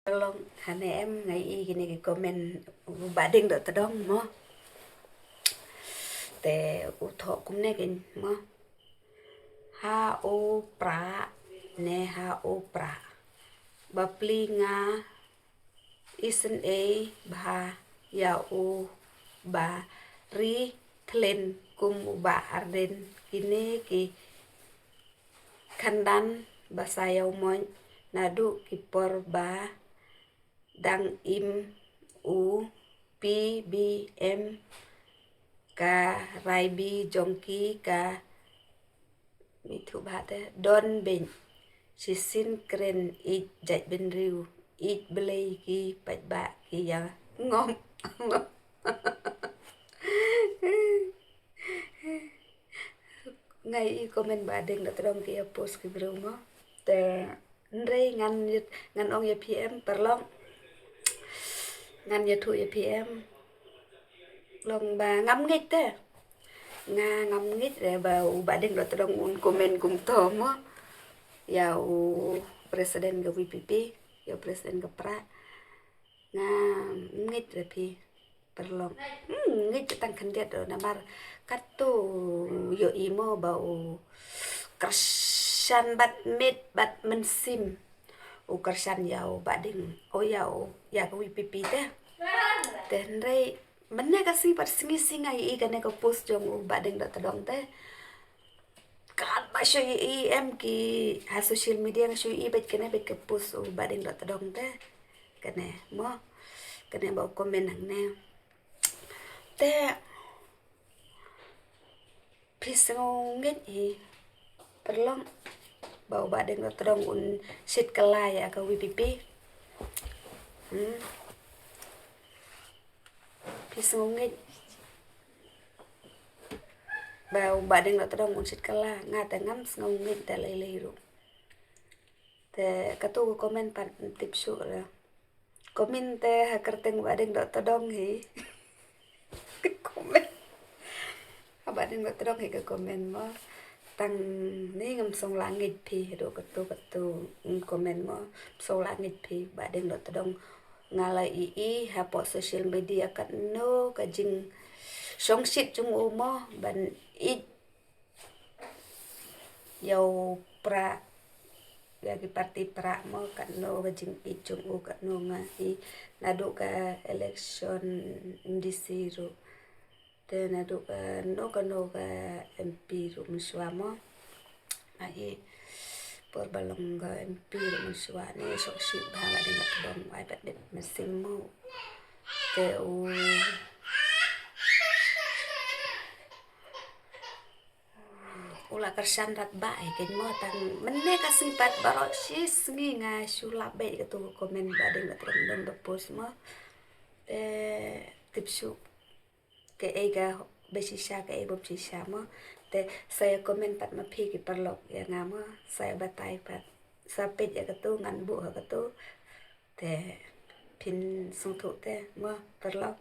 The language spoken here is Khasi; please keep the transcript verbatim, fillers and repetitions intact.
Long hane em ngai i kine ki comment u Bah Ding Dohtdong mo. Te u thoh kumne kin mo. Ha u Prah ne ha u Prah. Bapli nga isynei bha ïa u Bah Ri Thlin kum u Bah Ardent, kine ki khandan ba sa ïa u moit naduh ki por ba dang im u P B M ka rai bi jong ki ka mithu bha te don beng. Shisien kren ïeit jait bynriew ïeit Blei ki paidbah ki ïa ngop. Ngai i comment Bah Ding Dohtdong ki ïa post ki briew mo. Te hynrei ngan ïa, ngan ong ïa phi em paralok. Ngan ïathuh ïa phi em. Long ba ngam ngeit te. Nga ngam ngeit re ba u Bah Ding Dohtdong un comment kumto mo. Ïa u president ka V P P, ïa u president ka Prah. Ngam ngeit re phi paralok. Hmm, ngeit tang khyndiat ro namar katto ïohi mo ba u kyrshan bad miet bad mynsiem. U kyrshan ïa u Bah Ding, o ïa u, ïa ka V P P te. Te hynrei mynne ka sngi pat sngi sngi nga ïohi kane ka post jong u Bah Ding Dohtdong te. Katba shu ïohi em ki ha social media nga shu ïohi bad kane bad ka post u Bah Ding Dohtdong te. Kane mo. Kane ba u comment hangne. Te phi sngew ngeit hi paralok ba u Bah Ding Dohtdong un shit kylla ïa ka V P P. Hmm. Phi sngew ngeit ba u Bah Ding Dohtdong un shit kylla, nga te ngam sngew ngeit da lei lei ruh. Te katto ka comment pat tip shuh re. Comment te ha kyrteng Bah Ding Dohtdong hi. Comment. Ha Bah Ding Dohtdong hi ka comment mo. Tang ni ngam sngewlah ngeit phi haduh katto katto comment mo. Sngewlah ngeit phi Bah Ding Dohtdong. Nga la ïohi hapoh social media katno ka jingshongshit jong u mo ban ïeit ïa u Prah, ïa ki party Prah mo katno ka jingïeit jong u katno nga ïohi naduh ka election M D C ruh. Te naduh kano kano ka M P ruh mynshuwa mo. Nga ïohi por ba long ka M P ruh mynshuwa ne shongshit bha Bah Ding Dohtdong ai pat dep mynsiem mo. Te u u la kyrshan rat ba ai ken mo tang mynne ka sngi pat baroh shi sngi nga shu lap beit katto ka comment Bah Ding Dohtdong ba post mo. Te tip shuh kaei kaba shisha kaei bym shisha mo. Te sa ïa comment pat ma phi ki paralok ïa nga mo, sa ïa batai pat, sa peit ïa katto ngan buh ha katto. Te phin sngewthuh te mo paralok.